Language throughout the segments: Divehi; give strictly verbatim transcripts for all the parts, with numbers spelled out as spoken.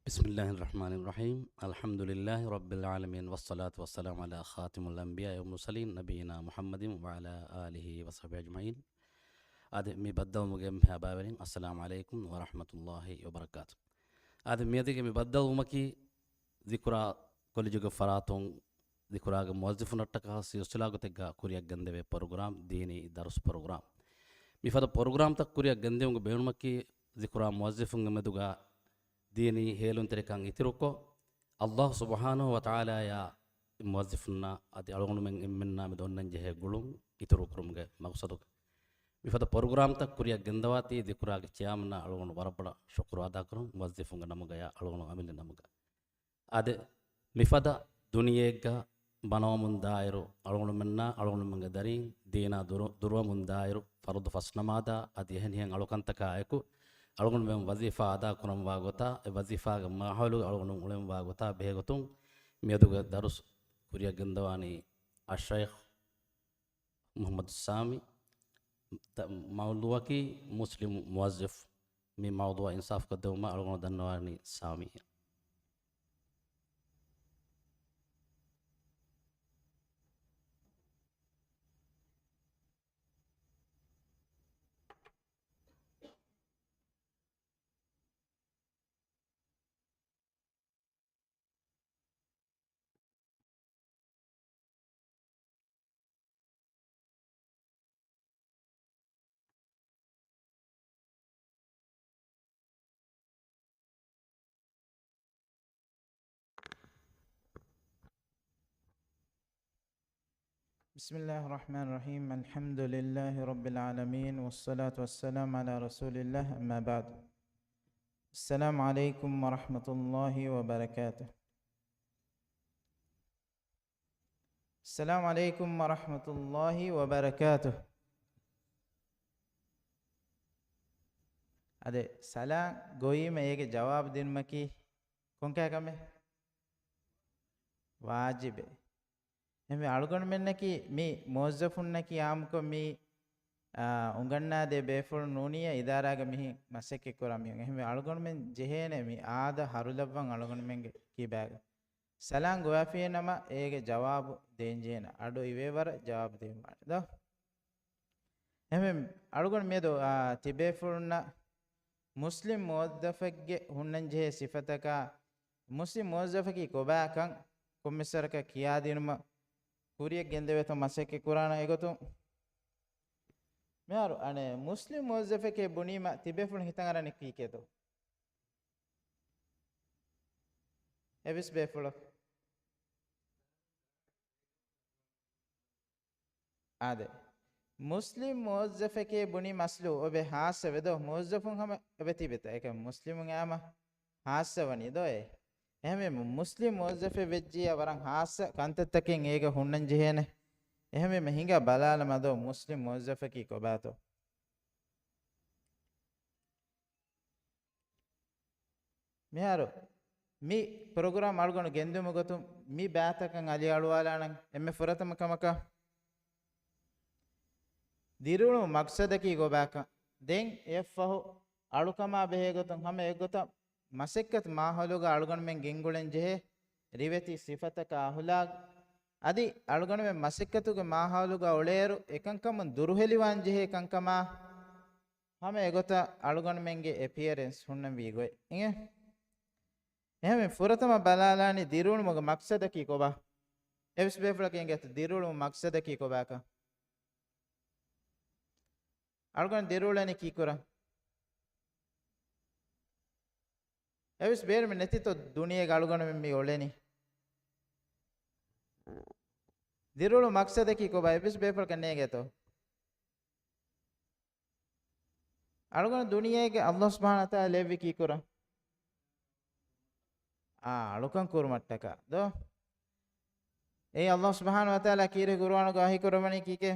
بسم الله الرحمن الرحيم. الحمد لله رب العالمين، والصلاة والسلام على خاتم الأنبياء والمرسلين، نبينا محمد وعلى آله وصحبه أجمعين. އާދެ، މި ބައްދަލުވުމުގެ އެންމެހާ ބައިވެރިން، އައްސަލާމު ޢަލައިކުމް ވަރަޙްމަތުﷲި ވަބަރަކާތު. އާދެ، މިއަދުގެ މި ބައްދަލުވުމަކީ، ޛިކުރާ ކޮލެޖުގެ ފަރާތުން ޛިކުރާގެ މުވައްޒިފުންނަށްޓަކާ ސިލްސިލާ ގޮތެއްގަ ކުރިއަށް ގެންދެވޭ ޕްރޮގްރާމް، ދީނީ ދަރުސް ޕްރޮގްރާމް. މިފަދަ ޕްރޮގްރާމްތައް ކުރިއަށް ގެންދިއުމުގެ ބޭނުމަކީ، ޛިކުރާ މުވައްޒިފުންގެ މެދުގަ ދީނީ ހޭލުންތެރިކަން އިތުރުކޮށް، ﷲ ސުބްޙާނަހޫ ވަތަޢާލާއާ މުވައްޒިފުންނާ އަދި އަޅުގަނޑުމެން އެންމެންނާ މެދު އޮންނަންޖެހޭ ގުޅުން އިތުރުކުރުމުގެ މަޤްޞަދުގަ، މިފަދަ ޕްރޮގްރާމްތައް ކުރިއަށް ގެންދަވާތީ، ޛިކުރާގެ ޗެއާމަނާ އަޅުގަނޑު ވަރަށް ބޮޑަށް ޝުކުރު އަދާކުރަން، މުވައްޒިފުންގެ ނަމުގަޔާ އަޅުގަނޑު އަމިއްލަ ނަމުގަ. އާދެ، މިފަދަ ދުނިޔެއެއްގަ ބަނަވަމުން ދާއިރު، އަޅުގަނޑުމެންނާ އަޅުގަނޑުމެންގެ ދަރީން ދީނާ ދުރު-، ދުރުވަމުން ދާއިރު، ފަރުޟު ފަސް ނަމާދާ އަދި އެހެނިހެން އަޅުކަންތަކާ އެކު، އަޅުގަނޑުމެން ވަޒީފާ އަދާކުރަންވާ ގޮތާ، އެ ވަޒީފާގެ މާހައުލުގަ އަޅުގަނޑު އުޅެންވާ ގޮތާ ބެހޭގޮތުން، މިއަދުގެ ދަރުސް ކުރިއަށް ގެންދަވާނީ އައްޝައިޚް މުޙައްމަދު ސާމީ. ތަ-، މައުޟޫޢަކީ މުސްލިމް މުވައްޒިފް. މި މައުޟޫޢަށް އިންސާފުކޮށްދެވުމަށް އަޅުގަނޑު ދަންނަވާނީ ސާމީއަށް. بسم الله الرحمن الرحيم. الحمد لله رب العالمين، والصلاة والسلام على رسول الله، أما بعد. السلام عليكم ورحمة الله وبركاته. السلام عليكم ورحمة الله وبركاته. އާދެ، ސަލާން ގޮވީމަ އޭގެ ޖަވާބު ދިނުމަކީ ކޮންކަހަލަ ކަމެއް؟ ވާޖިބެއް. އެހެންވެ، އަޅުގަނޑުމެންނަކީ މި މުވައްޒަފުންނަކީ އާއްމުކޮށް މި، އާ، އުނގަންނާދޭ ބޭފުޅުން ނޫނިއްޔާ އިދާރާގަ މިހިން މަސައްކަތް ކުރާ މީހުން. އެހެންވެ، އަޅުގަނޑުމެން ޖެހޭނެ މި އާދަ ހަރުލައްވަން އަޅުގަނޑުމެންގެ ކިބާގަ. ސަލާން ގޮވާފިއެއް ނަމަ އޭގެ ޖަވާބު ދޭންޖެހޭނެ. އަޑު އިވޭވަރަށް ޖަވާބު ދިނުމާނެ ދޯ؟ އެހެންވެ، އަޅުގަނޑު މިއަދު، އާ، ތިބޭފުޅުންނަށް މުސްލިމް މުވައްޒަފެއްގެ ހުންނަންޖެހޭ ސިފަތަކާ، މުސްލިމް މުވައްޒަފަކީ ކޮބާކަން ކޮންމެސްވަރަކަށް ކިޔާދިނުމަށް ކުރިއަށް ގެންދެވޭތޯ މަސައްކަތް ކުރާނަން. އެގޮތުން މިހާރު އަނެއް މުސްލިމް މުވައްޒަފެކޭ ބުނީމަ ތިބޭފުޅުން ހިތަށް އަރަނީ ކީކޭތޯ؟ އެވެސް ބޭފުޅަކު. އާދެ، މުސްލިމް މުވައްޒަފެކޭ ބުނީ މަސްލޫ އޮބެ ހާއްސަވެ ދޯ؟ މުވައްޒަފުން ހަމަ އެބަ ތިބިތަ؟ އެކަމް މުސްލިމުން އާމަ ހާއްސަވަނީ ދޯ އޭ؟ އެހެންވެ، މުސްލިމް މުވައްޒަފެއް ވެއްޖިއްޔާ ވަރަށް ހާއްސަ ކަންތައްތަކެއް އޭގަ ހުންނަން ޖެހޭނެ. އެހެންވީމަ ހިނގާ ބަލާލަމާ ދޯ މުސްލިމް މުވައްޒަފަކީ ކޮބާތޯ؟ މިހާރު މި ޕްރޮގްރާމް އަޅުގަނޑު ގެންދިއުމުގެ ގޮތުން މި ބައިތަކަށް އަލިއަޅުވާލާނަން. އެންމެ ފުރަތަމަ ކަމަކަށް، ދިރިއުޅުމު މަޤްޞަދަކީ ކޮބާކަން. ދެން އެއަށްފަހު އަޅުކަމާ ބެހޭގޮތުން ހަމަ އެއްގޮތަށް މަސައްކަތު މާހައުލުގަ އަޅުގަނޑުމެން ގެންގުޅެން ޖެހޭ ރިވެތި ސިފަތަކާ އަހުލާގް، އަދި އަޅުގަނޑުމެން މަސައްކަތުގެ މާހައުލުގަ އުޅޭއިރު އެކަންކަމުން ދުރުހެލިވާން ޖެހޭ ކަންކަމާ، ހަމަ އެގޮތަށް އަޅުގަނޑުމެންގެ އެޕިއަރެންސް ހުންނަންވީ ގޮތް އިނގޭ. އެހެންވެ، ފުރަތަމަ ބަލާލާނީ ދިރިއުޅުމުގެ މަޤްޞަދަކީ ކޮބާ؟ އެވެސް ބޭފުޅަކަށް އިނގޭތަ ދިރިއުޅުމު މަޤްޞަދަކީ ކޮބާކަން؟ އަޅުގަނޑު ދިރިއުޅެނީ ކީކުރަން؟ އެވެސް ބޭނުމެއް ނެތިތޯ ދުނިޔޭގަ އަޅުގަނޑުމެން މި އުޅެނީ؟ ދިރިއުޅުމު މަޤްޞަދަކީ ކޮބާ؟ އެވެސް ބޭފުޅަކަށް ނޭނގޭތޯ؟ އަޅުގަނޑު ދުނިޔޭގަ ﷲ ސުބްޙާނަހޫ ވަތަޢާލާ ލެއްވި ކީކުރަން؟ އާ، އަޅުކަން ކުރުމަށްޓަކާ ދޯ؟ އެއީ ﷲ ސުބްޙާނަހޫ ވަތަޢާލާ ކީރި ޤުރުއާނުގަ ވަޙީ ކުރައްވަނީ ކީކޭ؟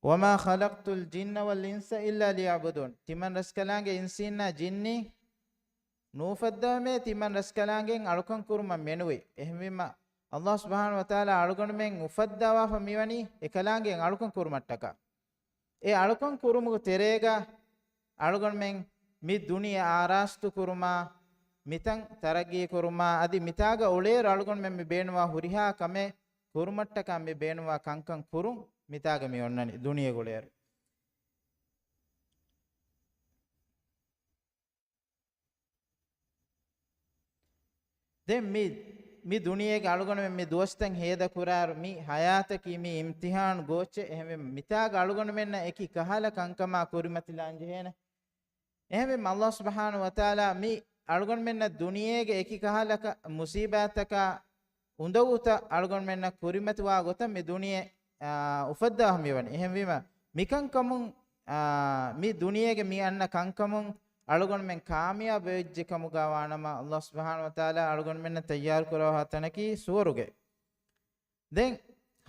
وما خلقت الجن والإنس إلا ليعبدون. ތިމަން ރަސްކަލާނގެ އިންސީންނާ ޖިންނީ ނޫފައްދަވަމޭ، ތިމަން ރަސްކަލާނގެން އަޅުކަން ކުރުމަށް މެނުވީ. އެހެންވީމަ، ﷲ ސުބްޙާނަހޫ ވަތަޢާލާ އަޅުގަނޑުމެން އުފައްދަވާފަ މިވަނީ އެކަލާނގެން އަޅުކަން ކުރުމަށްޓަކާ. އެ އަޅުކަން ކުރުމުގެ ތެރޭގަ އަޅުގަނޑުމެން މި ދުނިޔެ އާރާސްތު ކުރުމާ، މިތަން ތަރައްގީ ކުރުމާ އަދި މިތާގަ އުޅޭއިރު އަޅުގަނޑުމެން މި ބޭނުންވާ ހުރިހާ ކަމެއް ކުރުމަށްޓަކާ މި ބޭނުންވާ ކަންކަން ކުރުން މިތާގަ މި އޮންނަނީ ދުނިޔޭގަ އުޅޭއިރު. ދެން މި، މި ދުނިޔޭގެ އަޅުގަނޑުމެން މި ދުވަސްތައް ހޭދަ ކުރާއިރު، މި ހަޔާތަކީ މި އިމްތިހާން ގޯއްޗެއް. އެހެންވެ، މިތާގަ އަޅުގަނޑުމެންނަށް އެކި ކަހަލަ ކަންކަމާ ކުރިމަތިލާން ޖެހޭނެ. އެހެންވެ، ﷲ ސުބްޙާނަހޫ ވަތަޢާލާ މި އަޅުގަނޑުމެންނަށް ދުނިޔޭގެ އެކި ކަހަލަ މުސީބާތަކާ އުނދަގޫތައް އަޅުގަނޑުމެންނަށް ކުރިމަތިވާ ގޮތަށް މި ދުނިޔެ، އާ، އުފައްދާ މިވަނީ. އެހެންވީމަ، މިކަންކަމުން، އާ، މި ދުނިޔޭގެ މި އަންނަ ކަންކަމުން އަޅުގަނޑުމެން ކާމިޔާބު ވެއްޖެ ކަމުގަ ވާނަމަ، ﷲ ސުބްޙާނަހޫ ވަތަޢާލާ އަޅުގަނޑުމެންނަށް ތައްޔާރު ކުރައްވާ ތަނަކީ ސުވަރުގެ. ދެން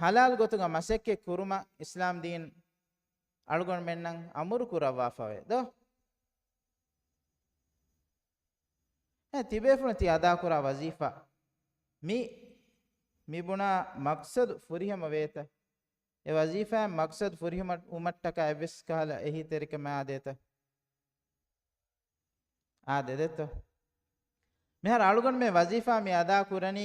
ޙަލާލް ގޮތުގަ މަސައްކަތް ކުރުމަށް އިސްލާމް ދީން އަޅުގަނޑުމެންނަށް އަމުރު ކުރައްވާފަވޭ ދޯ؟ އެ ތިބޭފުޅުން ތި އަދާކުރާ ވަޒީފާ މި، މި ބުނާ މަޤްޞަދު ފުރިހަމަ ވޭތަ؟ އެ ވަޒީފާއިން މަޤްޞަދު ފުރިހަމަ ވުމަށްޓަކާ އެއްވެސް ކަހަލަ އެހީތެރިކަމެއް އާދޭތަ؟ އާދެދެއްތޯ؟ މިހާރު އަޅުގަނޑުމެން ވަޒީފާ މި އަދާ ކުރަނީ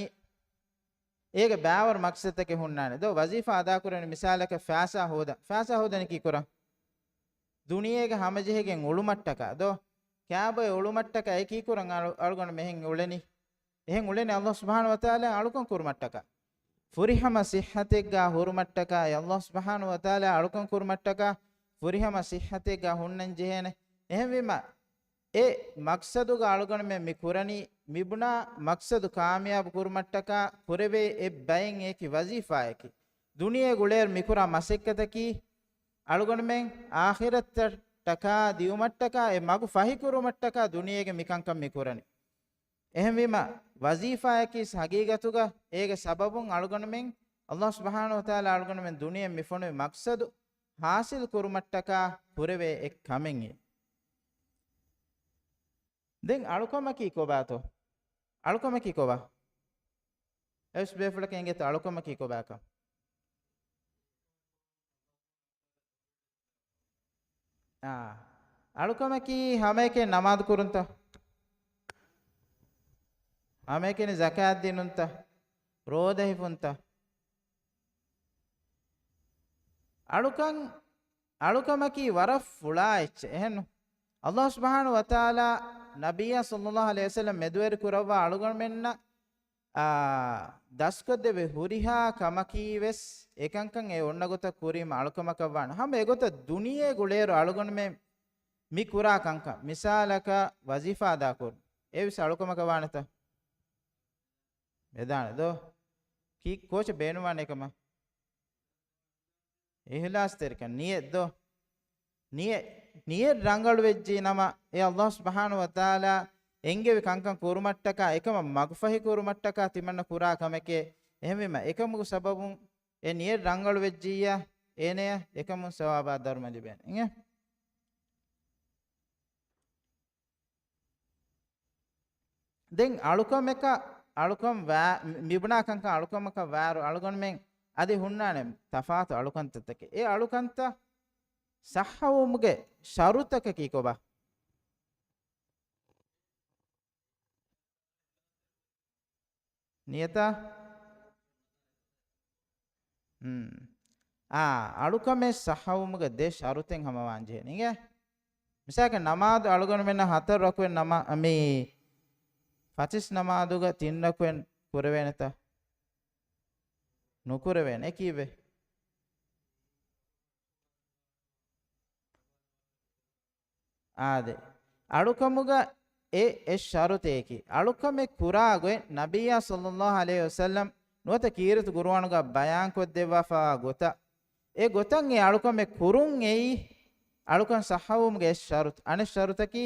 އޭގެ ބާވަރު މަޤްޞަދަކެއް ހުންނާނެ ދޯ؟ ވަޒީފާ އަދާ ކުރަނީ މިސާލަކަށް ފައިސާ ހޯދަން. ފައިސާ ހޯދަނީ ކީކުރަން؟ ދުނިޔޭގެ ހަމަޖެހިގެން އުޅުމަށްޓަކާ ދޯ؟ ކާބޮއެ އުޅުމަށްޓަކާ އެ ކީކުރަން އަޅު-، އަޅުގަނޑު މެހެން އުޅެނީ؟ އެހެން އުޅެނީ ﷲ ސުބްޙާނަހޫ ވަތަޢާލާ އަޅުކަން ކުރުމަށްޓަކާ. ފުރިހަމަ ޞިއްޙަތެއްގަ ހުރުމަށްޓަކާ، އެ ﷲ ސުބްޙާނަހޫ ވަތަޢާލާ އަޅުކަން ކުރުމަށްޓަކާ، ފުރިހަމަ ޞިއްޙަތެއްގަ ހުންނަން ޖެހޭނެ. އެހެންވީމަ، އެ މަޤްޞަދުގަ އަޅުގަނޑުމެން މި ކުރަނީ، މިބުނާ މަޤްޞަދު ކާމިޔާބު ކުރުމަށްޓަކާ ކުރެވޭ އެއް ބައެއް އެކި ވަޒީފާއެކި. ދުނިޔޭގަ އުޅޭއިރު މިކުރާ މަސައްކަތަކީ، އަޅުގަނޑުމެން އާޚިރަތަށްޓަކާ ދިއުމަށްޓަކާ އެ މަގު ފަހިކުރުމަށްޓަކާ ދުނިޔޭގެ މިކަންކަން މި ކުރަނީ. އެހެންވީމަ، ވަޒީފާއަކީ ހަގީގަތުގަ އޭގެ ސަބަބުން އަޅުގަނޑުމެން، ﷲ ސުބްޙާނަހޫ ވަތަޢާލާ އަޅުގަނޑުމެން ދުނިޔެ މި ފޮނުވި މަޤްޞަދު ޙާޞިލް ކުރުމަށްޓަކާ ކުރެވޭ އެއް ކަމެއް އެ. ދެން އަޅުކަމަކީ ކޮބާތޯ؟ އަޅުކަމަކީ ކޮބާ؟ އެވެސް ބޭފުޅަކަށް އިނގޭތޯ އަޅުކަމަކީ ކޮބާކަން؟ އާ. އަޅުކަމަކީ ހަމައެކަނި ނަމާދު ކުރުންތަ؟ ހަމައެކަނި ޒަކާތް ދިނުންތަ؟ ރޯދަ ހިފުންތަ؟ އަޅުކަން، އަޅުކަމަކީ ވަރަށް ފުޅާ އެއްޗެއް. އެހެންނު؟ ﷲ ސުބްޙާނަހޫ ވަތަޢާލާ ނަބިއްޔާ ޞައްލައްލާހު ޢަލައިހި ވަސައްލަމް މެދުވެރި ކުރައްވާ އަޅުގަނޑުމެންނަށް އާ، ދަސްކޮށްދެއްވި ހުރިހާ ކަމަކީ ވެސް އެކަންކަން އެ އޮންނަ ގޮތަށް ކުރީމަ އަޅުކަމަކަށް ވާނެ. ހަމަ އެގޮތަށް ދުނިޔޭގަ އުޅޭއިރު އަޅުގަނޑުމެން މި ކުރާ ކަންކަން، މިސާލަކަށް ވަޒީފާ އަދާކުރުން، އެވެސް އަޅުކަމަކަށް ވާނެތަ؟ ވެދާނެ ދޯ؟ ކީ ކޯޗެއް ބޭނުންވާނެ އެކަމަށް؟ އިޚްލާޞްތެރިކަން، ނިޔަތް ދޯ؟ ނިޔަތް، ނިޔަތް ރަނގަޅު ވެއްޖެ ނަމަ، އެ ﷲ ސުބްޙާނަހޫ ވަތަޢާލާ އެންގެވި ކަންކަން ކުރުމަށްޓަކާ އެކަމަށް މަގުފަހި ކުރުމަށްޓަކާ ތިމަންނަ ކުރާ ކަމެކޭ. އެހެންވީމަ، އެކަމުގެ ސަބަބުން އެ ނިޔަތް ރަނގަޅު ވެއްޖިއްޔާ، އޭނަޔަށް އެކަމުން ސަވާބާ ދަރުމަ ލިބޭނެ. އިނގޭ؟ ދެން އަޅުކަމަކަށް، އަޅުކަން ވާ-، މި-، މިބުނާ ކަންކަން އަޅުކަމަކަށް ވާއިރު އަޅުގަނޑުމެން އަދި ހުންނާނެ ތަފާތު އަޅުކަންތައްތަކެއް. އެ އަޅުކަންތައް ޞައްޙަވުމުގެ ޝަރުޠަކަކީ ކޮބާ؟ ނިޔަތާ؟ ހުން. އާ، އަޅުކަމެއް ޞައްޙަވުމުގެ ދެ ޝަރުޠެއް ހަމަވާން ޖެހޭނެ. އިނގޭ؟ މިސާލަކަށް ނަމާދު އަޅުގަނޑުމެންނަށް ހަތަރު ރަކުޢަތް ނަމާ-، މި ފަތިސް ނަމާދުގަ ތިން ރަކުޢަތް ކުރެވޭނެތަ؟ ނުކުރެވޭނެ. އެ ކީއްވެ؟ އާދެ. އަޅުކަމުގަ އެ، އެއް ޝަރުޠެއް އެކި. އަޅުކަމެއް ކުރާ ގޮތް ނަބިއްޔާ ޞައްލައްލާހު ޢަލައިހި ވަސައްލަމް ނުވަތަ ކީރިތި ޤުރުއާނުގަ ބަޔާންކޮށްދެއްވާފަވާ ގޮތަށް، އެ ގޮތަށް އެ އަޅުކަމެއް ކުރުން އެއީ އަޅުކަން ޞައްޙަވުމުގެ އެއް ޝަރުޠު. އަނެއް ޝަރުޠަކީ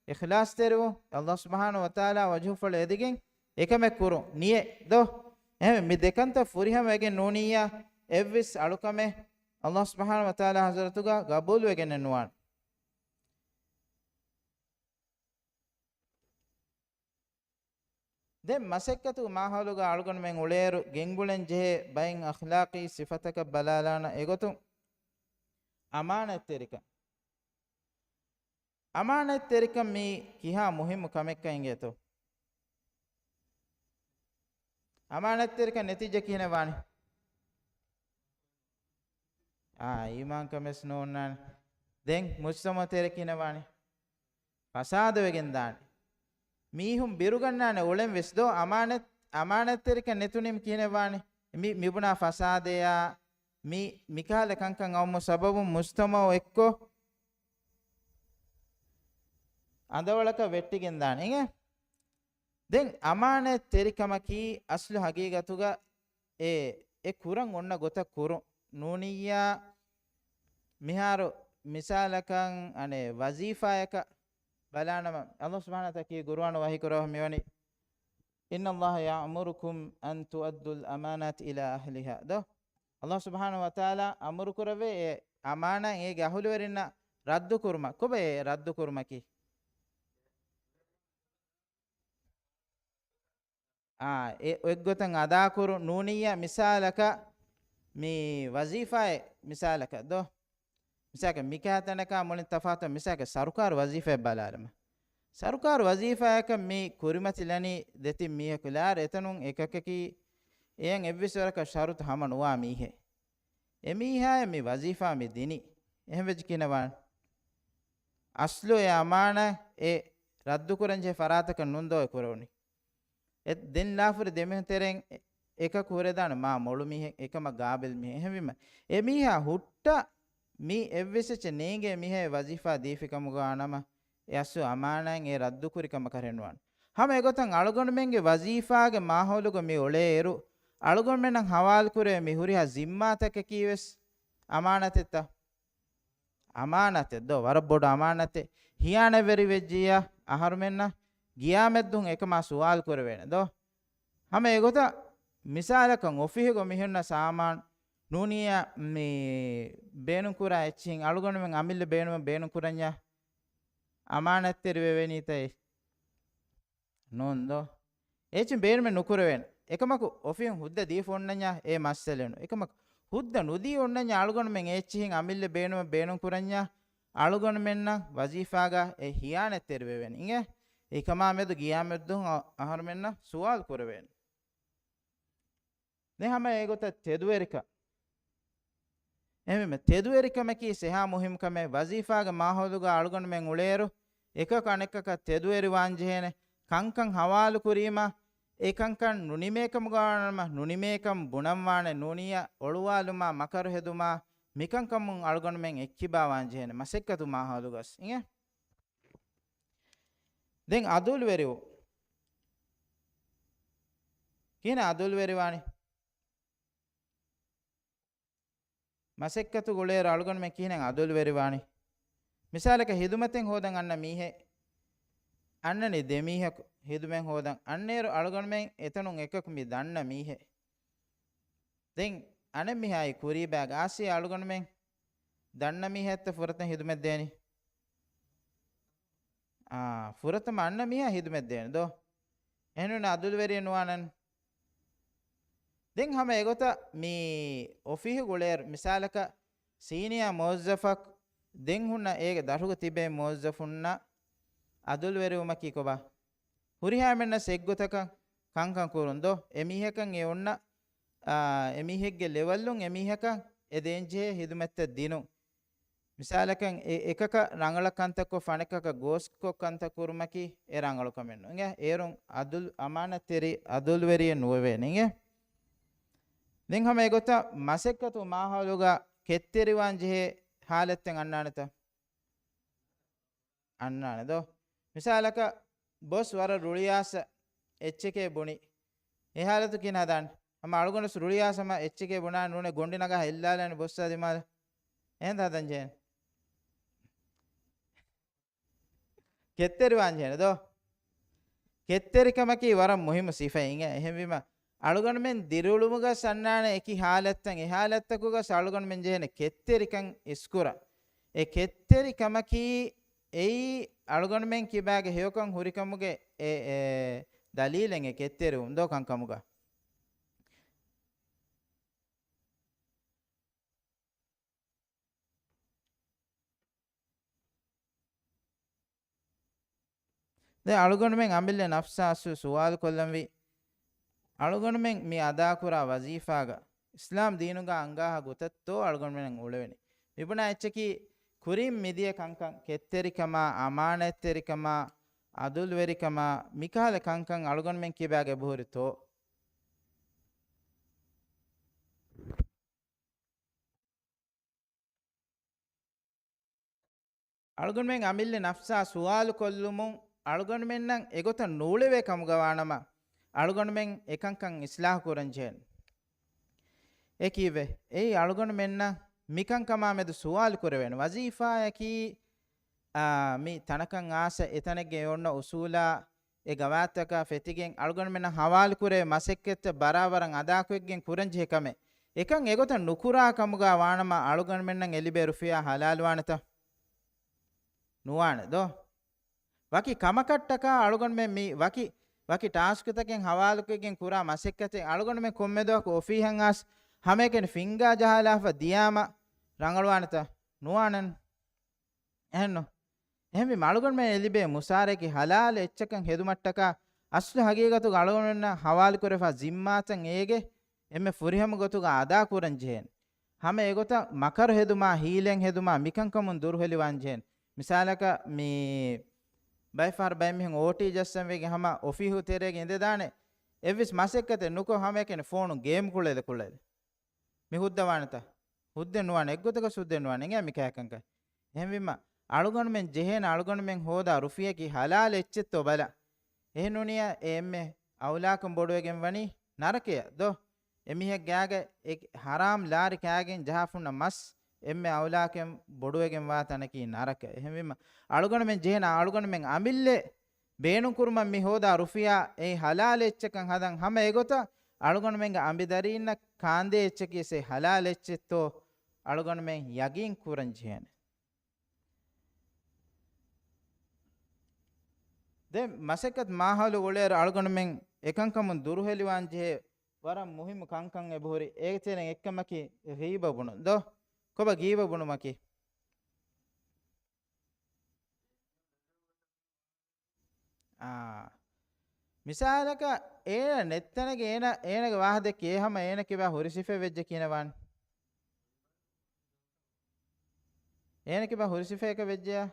އިޚްލާޞްތެރިވުން، ﷲ ސުބްޙާނަހޫ ވަތަޢާލާ ވަޖްހުފުޅު އެދިގެން އެކަމެއް ކުރުން، ނިޔަތް ދޯ؟ އެހެން މި ދެކަންތައް ފުރިހަމަވެގެން ނޫނިއްޔާ، އެއްވެސް އަޅުކަމެއް ﷲ ސުބްޙާނަހޫ ވަތަޢާލާ ޙަޟްރަތުގަ ގަބޫލުވެގެންނެއް ނުވާނެ. ދެން މަސައްކަތުގެ މާހައުލުގަ އަޅުގަނޑުމެން އުޅޭއިރު ގެންގުޅެން ޖެހޭ ބައެއް އަޚްލާޤީ ސިފަތަކަށް ބަލާލާނަ އެގޮތުން އަމާނަތްތެރިކަން. އަމާނަތްތެރިކަން މީ ކިހާ މުހިއްމު ކަމެއްކަން އިނގޭތޯ؟ އަމާނަތްތެރިކަން ނެތިއްޖެ ކިހިނެއް ވާނީ؟ އާ، އީމާންކަމެސް ނޯންނާނެ. ދެން މުޖްތަމަޢު ތެރެ ކިހިނެއް ވާނީ؟ ފަސާދަވެގެން ދާނެ. މީހުން ބިރުގަންނާނެ އުޅެން ވެސް ދޯ، އަމާނަތް، އަމާނަތްތެރިކަން ނެތުނީމަ ކިހިނެއް ވާނީ؟ މި، މިބުނާ ފަސާދަޔާ، މި، މިކަހަލަ ކަންކަން އައުމު ސަބަބުން މުޖްތަމަޢު އެއްކޮށް އަނދަވަޅަކަށް ވެއްޓިގެން ދާނެ. އިނގޭ؟ ދެން އަމާނަތްތެރިކަމަކީ އަސްލު ހަގީގަތުގަ އެ، އެ ކުރަން އޮންނަ ގޮތަށް ކުރުން ނޫނިއްޔާ، މިހާރު މިސާލަކަށް އަނެއް ވަޒީފާޔަކަށް ބަލާނަމަ، ﷲ ސުބްޙާނަހޫ ވަތަޢާލާ ކީ ޤުރުއާނު ވަޙީ ކުރައްވާ މިވަނީ، إن الله يأمركم أن تؤدوا الأمانات إلى أهلها. ދޯ؟ ﷲ ސުބްޙާނަހޫ ވަތަޢާލާ އަމުރު ކުރެވޭ އެ އަމާނާތް އޭގެ އަހުލުވެރިންނަށް ރައްދު ކުރުމަށް. ކޮބާ އެ ރައްދު ކުރުމަކީ؟ އާ، އެ އޮތްގޮތަށް އަދާކުރުން ނޫނިއްޔާ، މިސާލަކަށް މި ވަޒީފާއެއް މިސާލަކަށް ދޯ؟ މިސާލަކަށް މިކަހަލަ ތަނަކާ މުޅިން ތަފާތު، މިސާލަކަށް ސަރުކާރު ވަޒީފާއެއް ބަލާލަމާ. ސަރުކާރު ވަޒީފާއަކަށް މި ކުރިމަތިލަނީ ދެތިން މީހަކު ލާރި، އެތަނުން އެކަކަކީ އެޔަށް އެއްވެސް ވަރަކަށް ޝަރުތު ހަމަ ނުވާ މީހެއް. އެމީހާއަށް މި ވަޒީފާ މި ދިނީ. އެހެން ވެއްޖެ ކިހިނެއް ވާނެ؟ އަސްލު އެ އަމާނާތް އެ ރައްދުކުރަންޖެހޭ ފަރާތަކަށް ނޫން ދޯ އެ ކުރެވުނީ. އެ ދެން ލާފުރި ދެމީހުން ތެރެއިން އެ، އެކަކު ހުރެދާނެ މާ މޮޅު މީހެއް، އެކަމަށް ގާބިލް މީހެއް. އެހެންވީމަ، އެ މީހާ ހުއްޓަ މި އެއްވެސް އެއްޗެއް ނޭނގޭ މީހާ އެ ވަޒީފާ ދީފިކަމުގަ ނަމަ، އެ އަސްލު އަމާނާތް އެ ރައްދުކުރި ކަމަކަށް ނުވާނެ. ހަމަ އެގޮތަށް އަޅުގަނޑުމެންގެ ވަޒީފާގެ މާހައުލުގަ މި އުޅޭއިރު، އަޅުގަނޑުމެންނަށް ހަވާލުކުރެވޭ މި ހުރިހާ ޒިންމާތަކަކީވެސް އަމާނާތެއްތަ؟ އަމާނާތެއް ދޯ؟ ވަރަށް ބޮޑު އަމާނާތެއް. ހިޔާނަތްވެރި ވެއްޖިއްޔާ، އަހަރުމެންނަށް ގިޔާމަތްދުވަހު އެކަމާ ސުވާލު ކުރެވޭނެ ދޯ؟ ހަމަ އެގޮތަށް މިސާލަކަށް އޮފީހުގަ މިހުންނަ ސާމާނު ނޫނިއްޔާ މި ބޭނުންކުރާ އެއްޗިހިން އަޅުގަނޑުމެން އަމިއްލަ ބޭނުމަށް ބޭނުންކުރަންޏާ އަމާނާތްތެރި ވެވެނީތަ އެ؟ ނޫން ދޯ؟ އެއްޗިހިން ބޭނުމެއް ނުކުރެވޭނެ. އެކަމަކު އޮފީހުން ހުއްދަ ދީފަ އޮންނަންޏާ އެ މައްސަލައެއް ނޫން. އެކަމަކު ހުއްދަ ނުދީ އޮންނަންޏާ އަޅުގަނޑުމެން އެއްޗިހިން އަމިއްލަ ބޭނުމަށް ބޭނުންކުރަންޏާ އަޅުގަނޑުމެންނަށް ވަޒީފާގަ އެ ހިޔާނަތްތެރި ވެވޭނެ. އިނގޭ؟ އެކަމާ މެދު ގިޔާމަތްދުވަހު އަ-، އަހަރުމެންނަށް ސުވާލު ކުރެވޭނެ. ދެން ހަމަ އެގޮތަށް ތެދުވެރިކަން. އެހެންވީމަ، ތެދުވެރިކަމަކީ އެހާ މުހިއްމު ކަމެއް. ވަޒީފާގެ މާހައުލުގަ އަޅުގަނޑުމެން އުޅޭއިރު، އެކަކު އަނެއްކަކަށް ތެދުވެރިވާންޖެހޭނެ. ކަންކަން ހަވާލުކުރީމަ، އެ ކަންކަން ނުނިމޭކަމުގަ ނަމަ، ނުނިމޭކަން ބުނަންވާނެ. ނޫނިއްޔާ އޮޅުވާލުމާ، މަކަރު ހެދުމާ، މިކަންކަމުން އަޅުގަނޑުމެން އެއްކިބާވާންޖެހޭނެ މަސައްކަތު މާހައުލުގަސް. އިނގޭ؟ ދެން އަދުލުވެރިވުން. ކިހިނެއް އަދުލުވެރިވާނީ؟ މަސައްކަތު ގުޅޭއިރު އަޅުގަނޑުމެން ކިހިނެއް އަދުލުވެރިވާނީ؟ މިސާލަކަށް ހިދުމަތެއް ހޯދަން އަންނަ މީހެއް، އަންނަނީ ދެ މީހަކު ހިދުމަތް ހޯދަން. އަންނައިރު އަޅުގަނޑުމެން އެތަނުން އެކަކު މި ދަންނަ މީހެއް. ދެން އަނެއް މީހާ އެ ކުރީބާގަ އާސީ އަޅުގަނޑުމެން ދަންނަ މީހެއްތަ ފުރަތަމަ ހިދުމަތް ދޭނީ؟ އާ، ފުރަތަމަ އަންނަ މީހާ ހިދުމަތް ދޭނެ ދޯ؟ އެހެންނޫން އަދުލުވެރިއެއް ނުވާނަން. ދެން ހަމަ އެގޮތަށް މި އޮފީހު ގުޅޭއިރު މިސާލަކަށް ސީނިއާ މުވައްޒަފަކު ދެން ހުންނަ އޭގެ ދަށުގަ ތިބޭ މުވައްޒަފުންނަށް އަދުލުވެރިވުމަކީ ކޮބާ؟ ހުރިހާ އެމެންނަސް އެއްގޮތަކަށް ކަންކަން ކުރުން ދޯ؟ އެމީހަކަށް އެ އޮންނަ، އާ، އެމީހެއްގެ ލެވެލުން އެމީހަކަށް އެ ދޭންޖެހޭ ހިދުމަތްތައް ދިނުން. މިސާލަކަށް އެ އެކަކަށް ރަނގަޅަށް ކަންތައްކޮށް ފަނެއްކަކަށް ގޯސްކޮށް ކަންތައް ކުރުމަކީ އެ ރަނގަޅު ކަމެއް ނޫން. އިނގޭ؟ އޭރުން އަދުލް އަމާނަތްތެރި އަދުލުވެރިއެއް ނުވެވޭނެ. އިނގޭ؟ ދެން ހަމަ އެގޮތަށް މަސައްކަތު މާހައުލުގަ ކެތްތެރިވާން ޖެހޭ ހާލަތްތައް އަންނާނެތަ؟ އަންނާނެ ދޯ؟ މިސާލަކަށް ބޮސް ވަރަށް ރުޅިއާސަ އެއްޗެކޭ ބުނި. އެ ހާލަތު ކިހިނެއް ހަދާނެ؟ ހަމަ އަޅުގަނޑު ރުޅިއާސަމަ އެއްޗެކޭ ބުނާ ނޫނެ ގޮނޑި ނަގާ ހެއްލާލާނެ ބޮއްސާ ދިމާލަށް. އެހެން ހަދަން ޖެހޭނެ. ކެތްތެރިވާން ޖެހޭނެ ދޯ؟ ކެތްތެރިކަމަކީ ވަރަށް މުހިއްމު ސިފައެއް. އިނގޭ؟ އެހެންވީމަ، އަޅުގަނޑުމެން ދިރިއުޅުމުގަ އަންނާނެ އެކި ހާލަތްތައް، އެ ހާލަތްތަކުގަ އަޅުގަނޑުމެން ޖެހޭނެ ކެތްތެރިކަން އިސްކުރަން. އެ ކެތްތެރިކަމަކީ އެއީ އަޅުގަނޑުމެން ކިބާގެ ހެޔޮކަން ހުރިކަމުގެ އެ، އެ ދަލީލެއް އެ ކެތްތެރިވުން ދޯ ކަންކަމުގަ. ދެން އަޅުގަނޑުމެން އަމިއްލަ ނަފްސާ އަސްލު ސުވާލު ކޮށްލަންވީ، އަޅުގަނޑުމެން މި އަދާކުރާ ވަޒީފާގަ އިސްލާމް ދީނުގަ އަންގާހާ ގޮތަށްތޯ އަޅުގަނޑުމެން އުޅެވެނީ. މިބުނާ އެއްޗަކީ ކުރިން މިދިޔަ ކަންކަން، ކެތްތެރިކަމާ، އަމާނާތްތެރިކަމާ، އަދުލުވެރިކަމާ، މިކަހަލަ ކަންކަން އަޅުގަނޑުމެން ކިބާގަ އެބަހުރިތޯ؟ އަޅުގަނޑުމެން އަމިއްލަ ނަފްސާ ސުވާލު ކޮށްލުމުން އަޅުގަނޑުމެންނަށް އެގޮތަށް ނޫޅެވޭ ކަމުގަ ވާނަމަ، އަޅުގަނޑުމެން އެކަންކަން އިސްލާހު ކުރަން ޖެހޭނެ. އެ ކީއްވެ؟ އެއީ އަޅުގަނޑުމެންނަށް މިކަންކަމާ މެދު ސުވާލު ކުރެވޭނެ. ވަޒީފާއަކީ، އާ، މި ތަނަކަށް އާސަ އެތަނެއްގެ އޮންނަ އުސޫލާ އެ ގަވާއިދުތަކާ ފެތިގެން އަޅުގަނޑުމެންނަށް ހަވާލުކުރެވޭ މަސައްކަތްތައް ބަރާބަރަށް އަދާކޮށްގެން ކުރަންޖެހޭ ކަމެއް. އެކަން އެގޮތަށް ނުކުރާ ކަމުގަ ވާނަމަ އަޅުގަނޑުމެންނަށް އެ ލިބޭ ރުފިޔާ ހަލާލުވާނެތަ؟ ނުވާނެ ދޯ؟ ވަކި ކަމަކަށްޓަކާ އަޅުގަނޑުމެން މި ވަކި، ވަކި ޓާސްކުތަކެއް ހަވާލުކޮށްގެން ކުރާ މަސައްކަތެއް އަޅުގަނޑުމެން ކޮންމެ ދުވަހަކު އޮފީހަށް އައިސް ހަމައެކަނި ފިންގާ ޖަހާލާފަ ދިޔާމަ ރަނގަޅުވާނެތަ؟ ނުވާނެން. އެހެންނު؟ އެހެންވީމަ އަޅުގަނޑުމެން އެ ލިބޭ މުސާރައަކީ ހަލާލު އެއްޗަކަށް ހެދުމަށްޓަކާ އަސްލު ހަގީގަތުގަ އަޅުގަނޑުމެންނަށް ހަވާލުކުރެވިފާ ޒިންމާތައް އޭގެ އެންމެ ފުރިހަމަ ގޮތުގަ އަދާކުރަން ޖެހޭނެ. ހަމަ އެގޮތަށް މަކަރު ހެދުމާ، ހީލަތް ހެދުމާ، މިކަންކަމުން ދުރުހެލިވާން ޖެހޭނެ. މިސާލަކަށް މި ބައެއް ފަހަރު ބައެއް މީހުން އޯޓީ ޖައްސަން ވެގެން ހަމަ އޮފީހު ތެރޭގަ އިނދެދާނެ. އެއްވެސް މަސައްކަތެއް ނުކޮށް ހަމައެކަނި ފޯނުން ގޭމް ކުޅެލެ ކުޅެލެ. މި ހުއްދަވާނެތަ؟ ހުއްދަ ނުވާނެ. އެއްގޮތަކަށް ހުއްދަ ނުވާނެ. އެނގޭ މި ކައިކަންކަން. އެހެންވީމަ، އަޅުގަނޑުމެން ޖެހޭނެ އަޅުގަނޑުމެން ހޯދާ ރުފިޔަކީ ހަލާލު އެއްޗެއްތޯ ބަލަން. އެހެންނޫނިޔާ އެ އެންމެ އައުލާކަން ބޮޑުވެގެން ވަނީ ނަރަކަޔަށް ދޯ؟ އެމީހެއް ގާގަ އެ ހަރާމް ލާރި ކާގެން ޖަހާފުންނަ މަސް އެންމެ އައުލާކަން ބޮޑުވެގެން ވާ ތަނަކީ ނަރަކަ. އެހެންވީމަ، އަޅުގަނޑުމެން ޖެހޭނެ އަޅުގަނޑުމެން އަމިއްލަ ބޭނުންކުރުމަށް މި ހޯދާ ރުފިޔާ އެއީ ހަލާލު އެއްޗަކަށް ހަދަން ހަމަ އެގޮތަށް އަޅުގަނޑުމެންގެ އަނބިދަރީންނަށް ކާންދޭ އެއްޗަކީ އެ ހަލާލު އެއްޗެއްތޯ އަޅުގަނޑުމެން ޔަގީން ކުރަން ޖެހޭނެ. ދެން މަސައްކަތް މާހައުލު އުޅޭއިރު އަޅުގަނޑުމެން އެކަންކަމުން ދުރުހެލިވާން ޖެހޭ ވަރަށް މުހިއްމު ކަންކަން އެބަހުރި. އޭގެ ތެރެއިން އެއްކަމަކީ ޣީބަ ބުނުން ދޯ؟ ކޮބާ ޣީބަ ބުނުމަކީ؟ އާ، މިސާލަކަށް އޭނަ ނެތްތަނެއްގަ އޭނަ، އޭނަގެ ވާހަ ދެއްކި އޭ ހަމަ އޭނަ ކިބާ ހުރި ސިފައެއް ވެއްޖެ ކިހިނެއް ވާނެ؟ އޭނަ ކިބާ ހުރި ސިފައަކަށް ވެއްޖެޔާ؟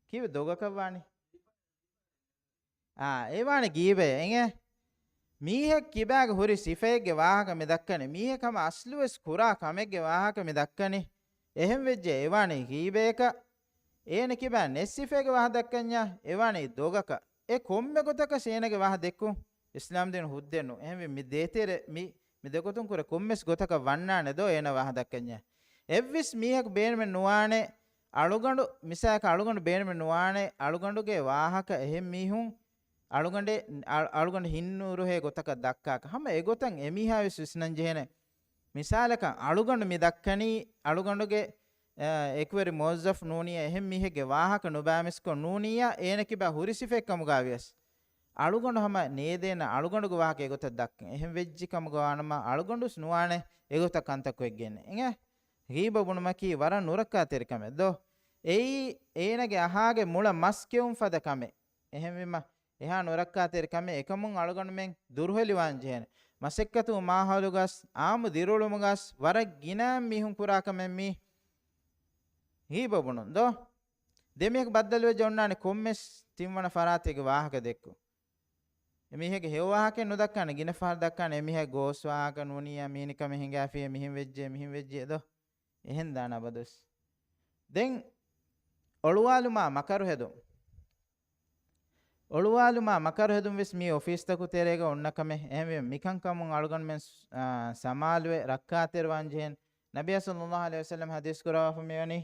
ކީއްވެ ދޮގަކަށް ވާނީ؟ އާ، އެ ވާނެ ޣީބައެއް. އެނގޭ؟ މީހެއް ކިބާގެ ހުރި ސިފައެއްގެ ވާހަކަ މި ދައްކަނީ. މީހެއް ހަމަ އަސްލުވެސް ކުރާ ކަމެއްގެ ވާހަކަ މި ދައްކަނީ. އެހެން ވެއްޖެ އެ ވާނީ ޣީބައަކަށް. އޭނަ ކިބާ ނެތް ސިފައެއްގެ ވާހަ ދައްކަންޏާ އެ ވާނީ ދޮގަކަށް. އެ ކޮންމެ ގޮތަކަށް އޭނަގެ ވާހަ ދެއްކުން އިސްލާމްދީނު ހުއްދައެއް ނޫން. އެހެންވެ މި ދޭތެރެ މި، މި ދެގޮތުން ކުރެ ކޮންމެސް ގޮތަކަށް ވަންނާނެ ދޯ އޭނަ ވާހަ ދައްކަންޏާ. އެއްވެސް މީހަކު ބޭނުމެއް ނުވާނެ އަޅުގަނޑު، މިސާލަކަށް އަޅުގަނޑު ބޭނުމެއް ނުވާނެ އަޅުގަނޑުގެ ވާހަކަ އެހެން މީހުން އަޅުގަނޑެ، އަ-، އަޅުގަނޑު ހިތްނުރުހޭ ގޮތަކަށް ދައްކާކަށް. ހަމަ އެގޮތަށް އެމީހާވެސް ވިސްނަން ޖެހޭނެ. މިސާލަކަށް އަޅުގަނޑު މި ދައްކަނީ އަޅުގަނޑުގެ، އަ، އެކުވެރި މުވައްޒަފް ނޫނިޔާ އެހެން މީހެއްގެ ވާހަކަ ނުބައިމީސްކޮށް ނޫނިޔާ އޭނަ ކިބާ ހުރި ސިފައެއް ކަމުގައިވިޔަސް. އަޅުގަނޑު ހަމަ ނޭދޭނަ އަޅުގަނޑުގެ ވާހަކަ އެގޮތަށް ދައްކަން. އެހެން ވެއްޖި ކަމުގަ ވާނަމަ އަޅުގަނޑުވެސް ނުވާނެ އެގޮތަށް ކަންތައް ކޮށްގެން. އެނގޭ؟ ޣީބަ ބުނުމަކީ ވަރަށް ނުރައްކާތެރި ކަމެއް ދޯ؟ އެއީ އޭނަގެ އަހާގެ މުޅަ މަސް ކެއުން ފަދަ ކަމެއް. އެހެންވީމަ، އެހާ ނުރައްކާތެރި ކަމެއް. އެކަމުން އަޅުގަނޑުމެން ދުރުހެލިވާން ޖެހޭނެ. މަސައްކަތު މާހައުލުގަސް، އާއްމު ދިރިއުޅުމުގަސް ވަރަށް ގިނަ މީހުން ކުރާ ކަމެއް މީ ޣީބަ ބުނުން ދޯ؟ ދެމީހަކު ބައްދަލުވެއްޖެ އޮންނާނެ ކޮންމެސް ތިންވަނަ ފަރާތެއްގެ ވާހަކަ ދެއްކު. އެމީހެއްގެ ހެޔޮ ވާހަކައެއް ނުދައްކާނެ، ގިނަ ފަހަރު ދައްކާނެ، އެމީހާ ގޯސް ވާހަކަ ނޫނިޔާ، މީނިކަމެއް ހިނގާފިޔޭ، މިހެން ވެއްޖެ، މިހެން ވެއްޖެ ދޯ؟ އެހެން ދާނެ އަބަދުވެސް. ދެން އޮޅުވާލުމާ މަކަރު ހެދުން. އޮޅުވާލުމާ މަކަރު ހެދުން ވެސް މީ އޮފީސްތަކު ތެރޭގަ އޮންނަ ކަމެއް. އެހެންވެ، މިކަންކަމުން އަޅުގަނޑުމެން، އާ، ސަމާލުވެ ރައްކާތެރިވާން ޖެހޭނެ. ނަބިއްޔާ ޞައްލައްލާހު ޢަލައިހި ވަސައްލަމަ ޙަދީޘް ކުރައްވާފަ މިވަނީ،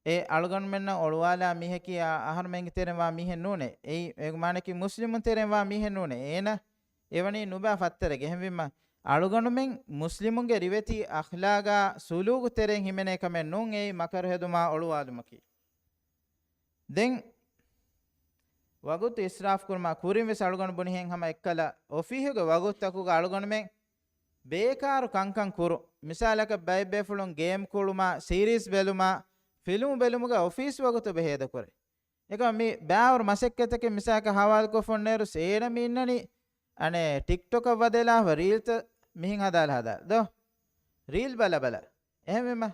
އެ އަޅުގަނޑުމެންނަށް އޮޅުވާލާ މީހަކީ އަ-، އަހަރުމެންގެ ތެރެއިން ވާ މީހެއް ނޫނޭ. އެއީ، އޭގެ މާނައަކީ މުސްލިމުން ތެރެއިން ވާ މީހެއް ނޫނޭ. އޭނަ އެވަނީ ނުބާ ފައްތަރެއްގެ. އެހެންވީމަ، އަޅުގަނޑުމެން މުސްލިމުންގެ ރިވެތި އަޚްލާގާ ސުލޫކު ތެރެއިން ހިމެނޭ ކަމެއް ނޫން އެއީ މަކަރު ހެދުމާ އޮޅުވާލުމަކީ. ދެން ވަގުތު އިސްރާފު ކުރުމާ ކުރިން ވެސް އަޅުގަނޑު ބުނިހެން ހަމަ އެއްކަލަ އޮފީހުގެ ވަގުތުތަކުގަ އަޅުގަނޑުމެން ބޭކާރު ކަންކަން ކުރު. މިސާލަކަށް ބައެއް ބޭފުޅުން ގޭމް ކުޅުމާ، ސީރީޒް ބެލުމާ، ފިލްމު ބެލުމުގަ އޮފީސް ވަގުތު ބެހޭދަ ކުރޭ. އެކަމަ މި ބާވަރު މަސައްކަތަކެއް މިސާލަކަށް ހަވާލުކޮށްފަ އޮންނައިރު އޭނަ މި އިންނަނީ އަނެއް ޓިކްޓޮކަށް ވަދެލާފަ ރީލްތައް މިހިން ހަދާލަ ހަދާ ދޯ. ރީލް ބަލަ ބަލަ. އެހެންވީމަ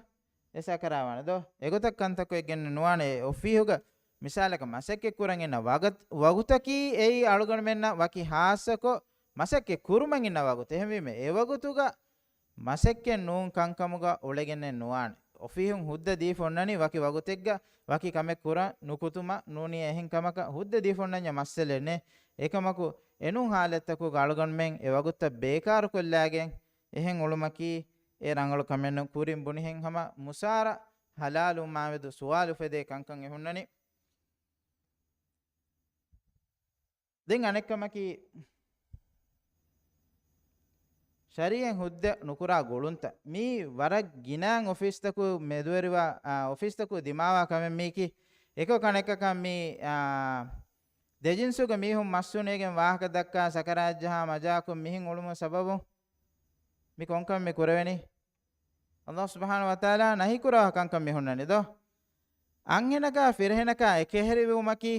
އެ ސަކަރާވާނެ ދޯ. އެގޮތަށް ކަންތައް ކޮށްގެން ނުވާނެ. އެ އޮފީހުގަ މިސާލަކަށް މަސައްކަތް ކުރަން އިންނަ ވަގުތު، ވަގުތަކީ އެއީ އަޅުގަނޑުމެންނަށް ވަކި ހާއްސަކޮށް މަސައްކަތް ކުރުމަށް އިންނަ ވަގުތު. އެހެންވީމަ އެ ވަގުތުގަ މަސައްކަތް ނޫން ކަންކަމުގަ އުޅެގެނެއް ނުވާނެ. އޮފީހުން ހުއްދަ ދީފަ އޮންނަނީ ވަކި ވަގުތެއްގަ ވަކި ކަމެއް ކުރަން ނުކުތުމަށް ނޫނީ އެހެން ކަމަކަށް ހުއްދަ ދީފަ އޮންނަންޏާ މައްސަލައެއް ނެތް. އެކަމަކު އެނޫން ހާލަތްތަކުގަ އަޅުގަނޑުމެން އެ ވަގުތަށް ބޭކާރުކޮށްލާގެން އެހެން އުޅުމަކީ އެ ރަނގަޅު ކަމެއް ނޫން. ކުރިން ބުނިހެން ހަމަ މުސާރަ ހަލާލުވުމާމެދު ސުވާލު އުފެދޭ ކަންކަން އެހުންނަނީ. ދެން އަނެއްކަމަކީ، ޝަރީއަތް ހުއްދަ ނުކުރާ ގުޅުންތައް. މީ ވަރަށް ގިނައިން އޮފީސްތަކު މެދުވެރިވާ، އާ، އޮފީސްތަކު ދިމާވާ ކަމެއް މީކީ. އެކޮ ކަނެއްކަކަށް މީ، އާ، ދެޖިންސުގެ މީހުން މައްސުނޭގެން ވާހަކަ ދައްކާ ސަކަރާތްޖަހާ މަޖާކޮށް މިހިން އުޅުމުން ސަބަބުން މި ކޮންކަމެއް މި ކުރެވެނީ؟ އަލްލާހު ސުބްޙާނަހު ވަތަޢާލާ ނަހީ ކުރާ ކަންކަން މި ހުންނަނީ ދޯ. އަންހެނަކާ ފިރިހެނަކާ އެކަހެރިވުމަކީ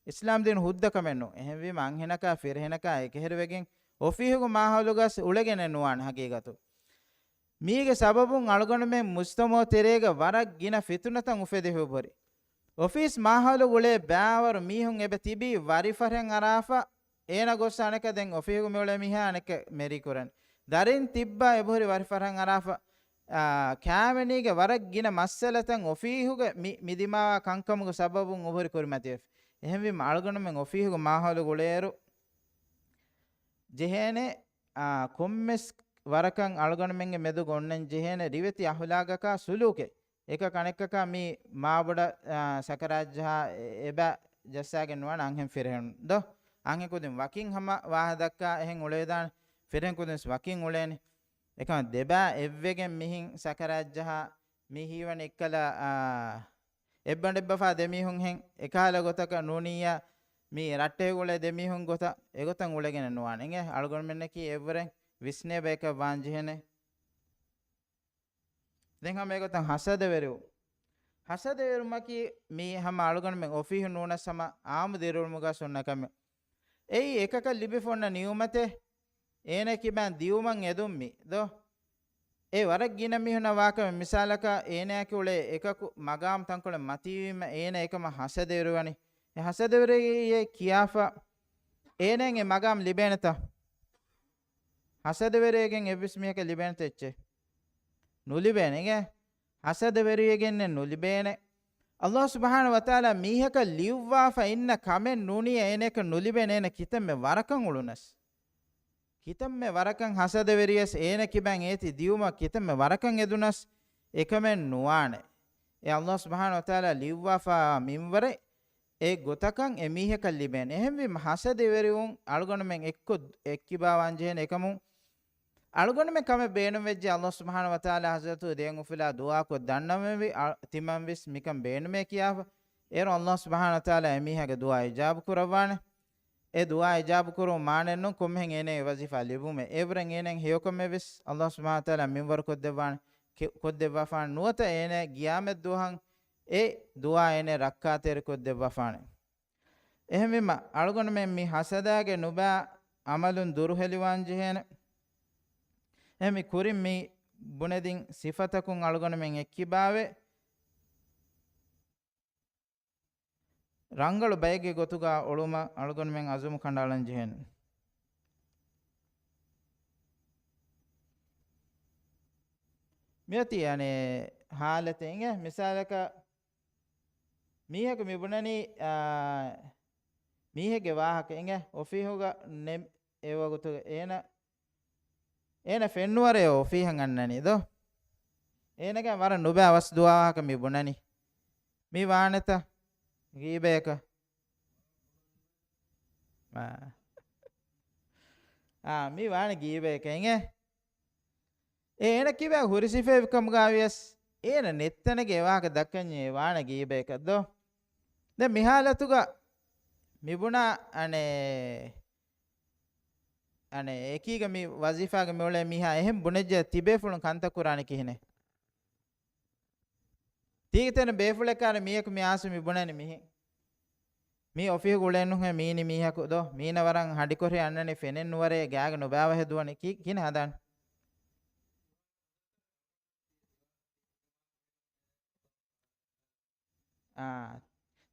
އިސްލާމް ދީނު ހުއްދަ ކަމެއް ނޫން. އެހެންވީމަ އަންހެނަކާ ފިރިހެނަކާ އެކަހެރިވެގެން އޮފީހުގެ މާހައުލުގަސް އުޅެގެނެއް ނުވާނެ ހަގީގަތު. މީގެ ސަބަބުން އަޅުގަނޑުމެން މުޖްތަމަޢު ތެރޭގަ ވަރަށް ގިނަ ފިތުނަތައް އުފެދިފަ ހުރި. އޮފީސް މާހައުލު ގުޅޭ ބައިވަރު މީހުން އެބަ ތިބީ ވަރިފަރެއް އަރާފަ، އޭނަ ގޮސް އަނެކަ ދެން އޮފީހުގަ މިއުޅޭ މީހާ އަނެކަ މެރީ ކުރަން. ދަރިން ތިއްބާ އެބަހުރި ވަރިފަރެއް އަރާފަ، އާ، ކާވެނީގެ ވަރަށް ގިނަ މައްސަލަތައް އޮފީހުގެ މި، މި ދިމާވާ ކަންކަމުގެ ސަބަބުން އެބަހުރި ކުރިމަތިވެފަ. އެހެންވީމަ އަޅުގަނޑުމެން އޮފީހުގެ މާހައުލު ގުޅޭއިރު ޖެހޭނެ، އާ، ކޮންމެސް ވަރަކަށް އަޅުގަނޑުމެންގެ މެދުގަ އޮންނަން ޖެހޭނެ ރިވެތި އަހުލާގަކާ ސުލޫކެއް. އެކަކަ އަނެއްކަކަށް މި މާބޮޑަށް، އާ، ސަކަރާތްޖަހާ އެ، އެބަ ޖައްސާގެން ނުވާނެ އަންހެން ފިރިހެނުން ދޯ. އަންހެން ކުދިން ވަކިން ހަމަ ވާހަ ދައްކާ އެހެން އުޅޭދާނެ. ފިރިހެން ކުދިން ވަކިން އުޅޭނެ. އެކަމަ ދެބައި އެއްވެގެން މިހިން ސަކަރާތްޖަހާ މި ހީވަނީ އެއްކަލަ، އާ، އެއްބަނޑެއްބަފާ ދެމީހުންހެން އެކަހަލަ ގޮތަކަށް ނޫނިއްޔާ މި ރައްޓެހި ގުޅޭ ދެމީހުން ގޮތަށް އެގޮތަށް އުޅެގެނެއް ނުވާނެ. އިނގޭ އަޅުގަނޑުމެންނަކީ އެއްވަރެއް ވިސްނޭ ބަޔަކަށް ވާން ޖެހޭނެ. ދެން ހަމަ އެގޮތަށް ހަސަދަވެރިވުން. ހަސަދަވެރިވުމަކީ މީ ހަމަ އަޅުގަނޑުމެން އޮފީހުން ނޫނަސް ހަމަ އާއްމު ދިރިއުޅުމުގަ އޮންނަ ކަމެއް. އެއީ އެކަކަށް ލިބިފަ އޮންނަ ނިޢުމަތެއް އޭނަ ކިބައިން ދިއުމަށް އެދުން މީ ދޯ. އެ ވަރަށް ގިނަ މީހުންނަށް ވާކަމެއް. މިސާލަކަށް އޭނައަކީ އުޅޭ އެކަކު މަގާމް ތަންކޮޅެއް މަތީވީމަ އޭނަ އެކަމަށް ހަސަދަވެރިވަނީ. އެ ހަސަދަވެރިއެއް ކިޔާފަ އޭނައަށް އެ މަގާމް ލިބޭނެތަ؟ ހަސަދަވެރިވެގެން އެއްވެސް މީހަކަށް ލިބޭނެތަ އެއްޗެއް؟ ނުލިބޭނެ އިނގޭ. ހަސަދަވެރިވެގެންނެއް ނުލިބޭނެ. އަލްލާހު ސުބްޙާނަހު ވަތަޢާލާ މީހަކަށް ލިޔުއްވާފަ އިންނަ ކަމެއް ނޫނީ އޭނައަކަށް ނުލިބޭނެ އޭނަ ކިތަންމެ ވަރަކަށް އުޅުނަސް. ކިތަންމެ ވަރަކަށް ހަސަދަވެރިޔަސް އޭނަ ކިބައިން އޭތި ދިއުމަށް ކިތަންމެ ވަރަކަށް އެދުނަސް އެކަމެއް ނުވާނެ. އެ އަލްލާހު ސުބްޙާނަހު ވަތަޢާލާ ލިޔުއްވާފަ މިންވަރެއް އެ ގޮތަކަށް އެ މީހަކަށް ލިބޭނެ. އެހެންވީމަ ހަސަދަވެރިވުން އަޅުގަނޑުމެން އެއްކޮށް އެއްކިބާވާން ޖެހޭނެ. އެކަމުން އަޅުގަނޑުމެން ކަމެއް ބޭނުންވެއްޖެ އަލްލާހު ސުބްޙާނަހު ވަތަޢާލާ ޙަޟްރަތު ދޭން އުފުލާ ދުޢާކޮށް ދަންނަވަންވީ، އަ، ތިމަންވެސް މިކަން ބޭނުމޭ ކިޔާފަ. އޭރު އަލްލާހު ސުބްޙާނަހު ވަތަޢާލާ އެމީހާގެ ދުޢާ އިޖާބު ކުރައްވާނެ. އެ ދުޢާ އިޖާބު ކުރުމުގެ މާނައެއް ނޫން ކޮންމެހެން އޭނައަށް އެ ވަޒީފާ ލިބުމެއް. އެއަށްވުރެން އޭނައަށް ހެޔޮކަމެއްވެސް އަލްލާހު ސުބްޙާނަހު ވަތަޢާލާ މިންވަރު ކޮށްދެއްވާނެ، ކެ-، ކޮށްދެއްވާފާނެ. ނުވަތަ އޭނަ ގިޔާމަތް ދުވަހަށް އެ ދުޢާ އޭނަ ރައްކާތެރި ކޮށްދެއްވާފާނެ. އެހެންވީމަ އަޅުގަނޑުމެން މި ހަސަދާގެ ނުބައި އަމަލުން ދުރުހެލިވާން ޖެހޭނެ. އެހެން މި ކުރިން މި ބުނެދިން ސިފަތަކުން އަޅުގަނޑުމެން އެއްކިބާވެ، ރަނގަޅު ބައެއްގެ ގޮތުގަ އުޅުމަށް އަޅުގަނޑުމެން އަޒުމު ކަނޑައަޅަން ޖެހޭނެ. މިއޮތީ އަނެއް ހާލަތެއް އިނގޭ. މިސާލަކަށް މީހަކު މި ބުނަނީ، އާ، މީހެއްގެ ވާހަކަ އިނގޭ. އޮފީހުގަ ނެ-، އެ ވަގުތުގަ އޭނަ އޭނަ ފެންނުވަރެއް އޮފީހަށް އަންނަނީ ދޯ. އޭނަގެ ވަރަށް ނުބައި ވަސް ދުވާ ވާހަކަ މި ބުނަނީ. މި ވާނެތަ ޣީބަޔަކަށް؟ އާ. އާ، މި ވާނެ ޣީބަޔަކަށް އިނގޭ. އޭނަ ކިބައިން ހުރި ސިފައެއް ކަމުގައި ވިޔަސް، އޭނަ ނެތްތަނެއްގަ އެ ވާހަކަ ދައްކަންޏާ އެ ވާނެ ޣީބަޔަކަށް ދޯ. ދެން މި ހާލަތުގަ މި ބުނާ އަނެއް އަނެއް އެކީގަ މި ވަޒީފާގަ މިއުޅޭ މީހާ އެހެން ބުނެއްޖެ ތިބޭފުޅުން ކަންތައް ކުރާނީ ކިހިނެއް؟ ތީގެ ތެރެ ބޭފުޅެއް ކާރި މީހަކު މި އާސި މި ބުނަނީ މިހިން. މީ އޮފީހުގަ އުޅޭނުހޭ މީނި މީހަކު ދޯ؟ މީނަ ވަރަށް ހަނޑިކޮށްރޭ އަންނަނީ ފެނެއް ނުވަރޭ ގާގަ ނުބާވަހެއް ދުވަނީ. ކި-، ކިހިނެއް ހަދާނީ؟ އާ،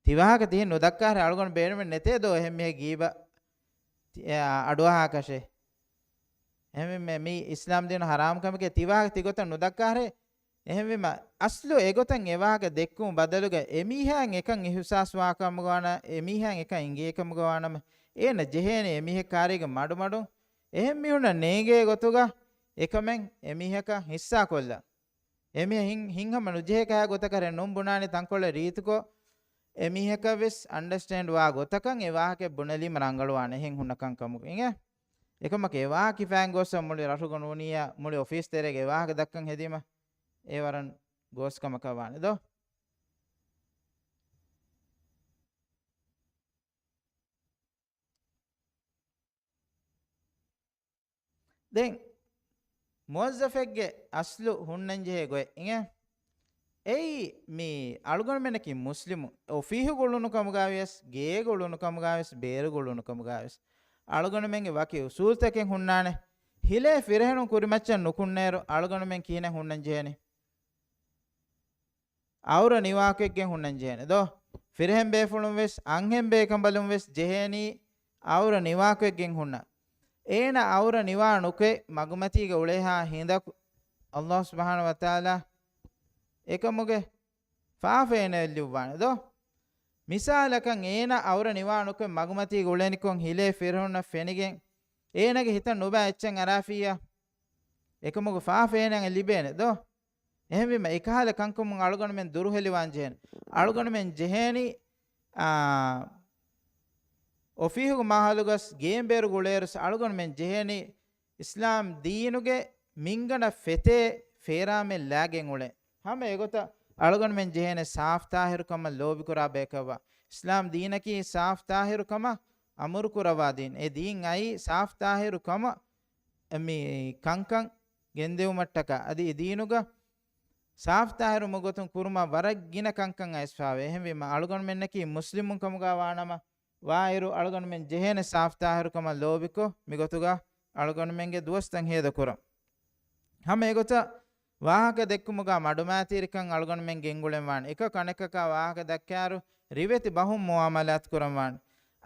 ތިވާހަކަ ތިހެން ނުދައްކާހެރެ އަޅުގަނޑު ބޭނުމެއް ނެތޭ ދޯ އެހެން މީހެއް ގީބަ ތި-، އާ، އަޑުއަހާކަށެއް. އެހެންވީމަ މީ އިސްލާމް ދީނު ހަރާމް ކަމެކޭ ތިވާހަކަ ތިގޮތަށް ނުދައްކާހެރެ. އެހެންވީމަ އަސްލު އެގޮތަށް އެވާހަކަ ދެއްކުމު ބަދަލުގަ އެމީހާއަށް އެކަން އިހުސާސްވާ ކަމުގަވާނަމަ، އެމީހާއަށް އެކަން އިނގޭ ކަމުގަވާނަމަ، އޭނަ ޖެހޭނެ އެމީހެއް ކާރީގެ މަޑުމަޑުން އެހެން މީހުންނަށް ނޭނގޭ ގޮތުގަ އެކަމެއް އެމީހަކަށް ހިއްސާކޮށްލަން. އެމީހަ ހިން-، ހިތްހަމަ ނުޖެހޭ ކަހަލަ ގޮތަކަށް ނޫން ބުނާނެ ތަންކޮޅެއް ރީތިކޮށް، އެމީހަކަށް ވެސް އަންޑަސްޓޭންޑް ވާ ގޮތަކަށް އެ ވާހަކަ ބުނެލީމަ ރަނގަޅުވާނެ އެހެން ހުންނަ ކަންކަމުގަ އިނގޭ. އެކަމަކު އެ ވާހަކަ ކިފާން ގޮސް މުޅި ރަށުގަ ނޫނިއްޔާ މުޅި އޮފީސް ތެރޭގަ އެ ވާހަކަ ދައްކަން ހެދީމަ އެ ވަރަށް ގޯސް ކަމަކަށް ވާނެ ދޯ؟ ދެން މުވައްޒަފެއްގެ އަސްލު ހުންނަންޖެހޭ ގޮތް އިނގޭ. އެއީ މި އަޅުގަނޑުމެންނަކީ މުސްލިމު އޮފީހުގަ އުޅުނު ކަމުގަވިޔަސް، ގޭގަ އުޅުނު ކަމުގަވިޔަސް، ބޭރުގަ އުޅުނު ކަމުގަވިޔަސް، އަޅުގަނޑުމެންގެ ވަކި އުސޫލްތަކެއް ހުންނާނެ. ހިލޭ ފިރިހެނުން ކުރިމައްޗަށް ނުކުންނޭރު އަޅުގަނޑުމެން ކިހިނެއް ހުންނަން ޖެހޭނީ؟ އައުރަ ނިވާކޮށްގެން ހުންނަން ޖެހޭނެ ދޯ؟ ފިރިހެން ބޭފުޅުން ވެސް އަންހެން ބޭކަނބަލުން ވެސް ޖެހޭނީ އައުރަ ނިވާކޮށްގެން ހުންނަ. އޭނަ އައުރަ ނިވާ ނުކޮށް މަގުމަތީގަ އުޅޭހާ ހިނދަކު ﷲ ސުބްޙާނަހޫ ވަތަޢާލާ އެކަމުގެ ފާފަ އޭނަ އެއްލިއްވާނެ ދޯ؟ މިސާލަކަށް އޭނަ އައުރަ ނިވާ ނުކޮށް މަގުމަތީގަ އުޅެނިކޮށް ހިލޭ ފިރިހެނުންނަށް ފެނިގެން އޭނަގެ ހިތަށް ނުބައި އެއްޗެއް އަރާފިއްޔާ އެކަމުގެ ފާފަ އޭނައަށް ލިބޭނެ ދޯ؟ އެހެންވީމަ، އެކަހަލަ ކަންކަމުން އަޅުގަނޑުމެން ދުރުހެލިވާން ޖެހޭނެ. އަޅުގަނޑުމެން ޖެހޭނީ، އާ، އޮފީހުގެ މާހައުލުގަސް ގޭންބޭރުގަ އުޅޭއިރުސް އަޅުގަނޑުމެން ޖެހޭނީ އިސްލާމް ދީނުގެ މިންގަނޑަށް ފެތޭ ފޭރާމެއް ލާގެން އުޅެން. ހަމަ އެގޮތަށް އަޅުގަނޑުމެން ޖެހޭނެ ސާފްތާހިރު ކަމަށް ލޯބިކުރާ ބަޔަކަށްވާ. އިސްލާމް ދީނަކީ ސާފްތާހިރު ކަމަށް އަމުރުކުރައްވާ ދީން. އެ ދީން އައީ ސާފްތާހިރު ކަމަށް މި ކަންކަން ގެންދެވުމަށްޓަކާ، އަދި އެ ދީނުގަ ސާފްތާހިރު މުގޮތުން ކުރުމަށް ވަރަށް ގިނަ ކަންކަން އައިސްފާވޭ. އެހެންވީމަ، އަޅުގަނޑުމެންނަކީ މުސްލިމުން ކަމުގަ ވާނަމަ، ވާއިރު އަޅުގަނޑުމެން ޖެހޭނެ ސާފްތާހިރު ކަމަށް ލޯބިކޮށް، މިގޮތުގަ އަޅުގަނޑުމެންގެ ދުވަސްތައް ހޭދަކުރަން. ހަމަ އެގޮތަށް ވާހަކަ ދެއްކުމުގަ މަޑުމައިތިރިކަން އަޅުގަނޑުމެން ގެންގުޅެންވާނެ. އެކަކު އަނެކަކާ ވާހަކަ ދައްކާއިރު، ރިވެތި ބަހުން މުއާމަލާތު ކުރަންވާނެ.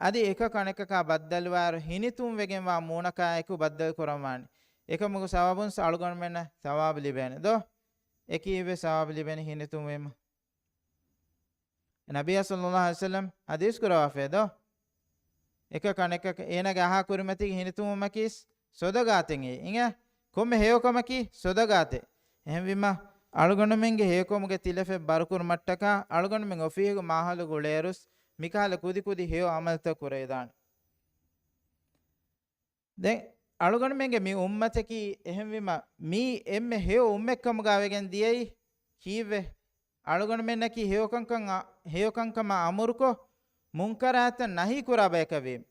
އަދި އެކަކު އަނެކަކާ ބައްދަލުވާއިރު، ހިނިތުންވެގެންވާ މޫނަކާއެކު ބައްދަލު ކުރަންވާނެ. އެކަމުގެ ސަބަބުން އަޅުގަނޑުމެންނަށް ސަވާބު ލިބޭނެ ދޯ؟ އެކީ ވެސް ސަވާބު ލިބޭނެ ހިނިތުންވީމަ. ނަބިއްޔާ ޞައްލައްލާހު ޢަލައިހި ވަސައްލަމް ޙަދީޘް ކުރައްވާފައޭ ދޯ؟ އެކަކު އަނެކަކަށް އޭނާގެ އަހާ ކުރިމަތީގެ ހިނިތުންވުމަކީ ސޮދަގާތެއް އެއީ. އިނގޭ، ކޮންމެ ހެޔޮކަމަކީ ސޮދަގާތެއް. އެހެންވީމަ، އަޅުގަނޑުމެންގެ ހެޔޮކަމުގެ ތިލަފަތް ބަރުކުރުމަށްޓަކާ، އަޅުގަނޑުމެން އޮފީހުގެ މާހައުލުގަ އުޅޭއިރުސް، މިކަހަލަ ކުދިކުދި ހެޔޮ ޢަމަލުތައް ކުރެވިދާނެ. ދެން އަޅުގަނޑުމެންގެ މި އުއްމަތަކީ އެހެންވީމަ، މީ އެންމެ ހެޔޮ އުއްމަތްކަމުގަ ވެގެން ދިޔައީ ކީއްވެ؟ އަޅުގަނޑުމެންނަކީ ހެޔޮކަންކަން، ހެޔޮކަންކަމަށް އަމުރުކޮށް، މުންކަރާތައް ނަހީކުރާ ބަޔަކަށްވީމަ.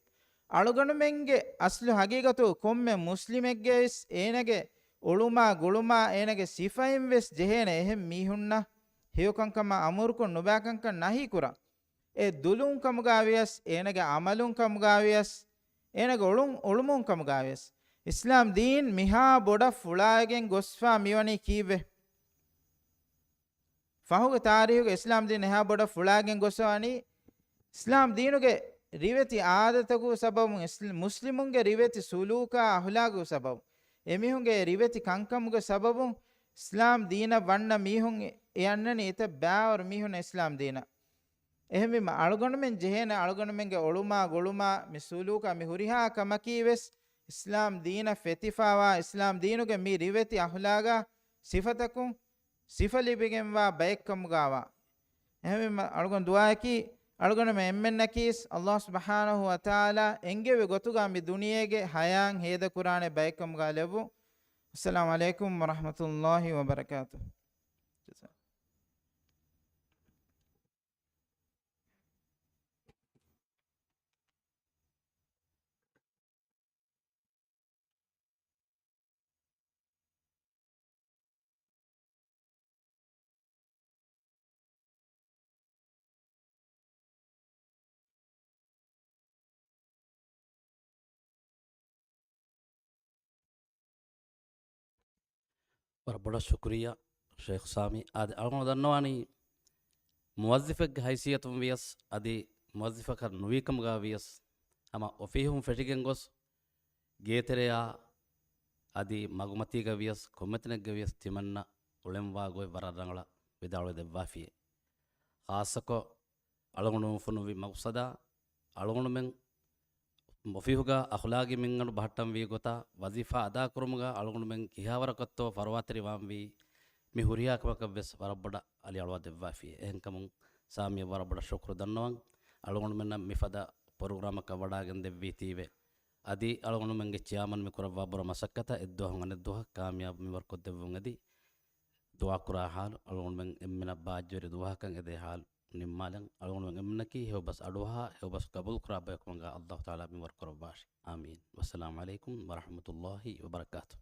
އަޅުގަނޑުމެންގެ އަސްލު ހަގީގަތު ކޮންމެ މުސްލިމެއްގެވެސް އޭނަގެ އުޅުމާ ގުޅުމާ އޭނަގެ ސިފައިންވެސް ޖެހޭނެ އެހެން މީހުންނަށް ހެޔޮކަންކަމަށް އަމުރުކޮށް، ނުބައިކަންކަން ނަހީކުރަން. އެ ދުލުން ކަމުގަވިޔަސް، އޭނަގެ އަމަލުން ކަމުގަވިޔަސް، އޭނަގެ އުޅުން، އުޅުމުން ކަމުގަވިޔަސް، އިސްލާމް ދީން މިހާ ބޮޑަށް ފުޅާވެގެން ގޮސްފާ މިވަނީ ކީއްވެ؟ ފަހުގެ ތާރީހުގަ އިސްލާމް ދީން އެހާ ބޮޑަށް ފުޅާގެން ގޮސްފަވަނީ، އިސްލާމް ދީނުގެ ރިވެތި އާދަތަކުގެ ސަބަބުން، އިސް-، މުސްލިމުންގެ ރިވެތި ސުލޫކާ އަހުލާގުގެ ސަބަބުން، އެމީހުންގެ ރިވެތި ކަންކަމުގެ ސަބަބުން، އިސްލާމް ދީނަށް ވަންނަ މީހުން އެ އަންނަނީ އެތައް ބައިވަރު މީހުންނަށް އިސްލާމް ދީނަށް. އެހެންވީމަ، އަޅުގަނޑުމެން ޖެހޭނެ އަޅުގަނޑުމެންގެ އުޅުމާ ގުޅުމާ މި ސުލޫކާ މި ހުރިހާ ކަމަކީ ވެސް އިސްލާމް ދީނަށް ފެތިފާވާ، އިސްލާމް ދީނުގެ މި ރިވެތި އަހުލާގާ ސިފަތަކުން ސިފަ ލިބިގެންވާ ބައެއްކަމުގާވާ. އެހެންވީމަ، އަޅުގަނޑު ދުޢާއަކީ، އަޅުގަނޑުމެން އެންމެންނަކީސް ﷲ ސުބްޙާނަހޫ ވަތަޢާލާ އެންގެވި ގޮތުގާ މި ދުނިޔޭގެ ޙަޔާތް ހޭދަކުރާނެ ބައެއްކަމުގާ ލެއްވުން. އައްސަލާމު ޢަލައިކުމް ވަރަޙްމަތުﷲ ވަބަރަކާތުހު. ވަރަށް ބޮޑަށް ޝުކުރިއްޔާ ޝޭޚް ސާމީ. އާދެ، އަޅުގަނޑު ދަންނަވާނީ މުވައްޒިފެއްގެ ހައިސިއްޔަތުން ވިޔަސް، އަދި މުވައްޒިފަކަށް ނުވީ ކަމުގަ ވިޔަސް، ހަމަ އޮފީހުން ފެށިގެން ގޮސް، ގޭތެރެއާ އަދި މަގުމަތީގަ ވިޔަސް، ކޮންމެތަނެއްގަ ވިޔަސް ތިމަންނަ އުޅެންވާ ގޮތް ވަރަށް ރަނގަޅަށް ވިދާޅުވެ ދެއްވާފިޔޭ. ޚާއްޞަކޮށް، އަޅުގަނޑު ފޮނުއްވި މަގްސަދާ، އަޅުގަނޑުމެން އޮފީހުގަ އަޚުލާގީ މިންގަނޑު ބަހައްޓަން ވީ ގޮތާ، ވަޒީފާ އަދާކުރުމުގަ އަޅުގަނޑުމެން ކިހާވަރަކަށްތޯ ފަރުވާތެރިވާންވީ، މި ހުރިހާ ކަމަކަށް ވެސް ވަރަށް ބޮޑަށް އަލިއަޅުވާ ދެއްވާފި. އެހެންކަމުން ސާމީއަށް ވަރަށް ބޮޑަށް ޝުކުރު ދަންނަވަން. އަޅުގަނޑުމެންނަށް މިފަދަ ޕްރޮގްރާމަކަށް ވަޑާގެން ދެއްވީތީވެ. އަދި އަޅުގަނޑުމެންގެ ޗެއާމަން މި ކުރައްވާ ބުރަ މަސައްކަތަށް އެއްދުވަހުން އަނެއްދުވަހަށް ކާމިޔާބު މިވަރުކޮށްދެއްވުން އެދި، ދުޢާ ކުރާ ހާލު، އަޅުގަނޑުމެން އެންމެނަށް ބާއްޖަވެރި ދުވަހަކަށް އެދޭ ހާލު ނިންމާލަން. އަޅުގަނޑުމެން އެންމެނަކީ ހެޔޮބަސް އަޑުއަހާ، ހެޔޮބަސް ގަބޫލުކުރާ ބަޔަކު މަގާ އައްލާހު ތަޢާލާ މި ވަރުކުރައްވާށި. އާމީން. ވައްސަލާމު ޢަލައިކުމް ވަރަޙްމަތުﷲ ވަބަރަކާތުހު.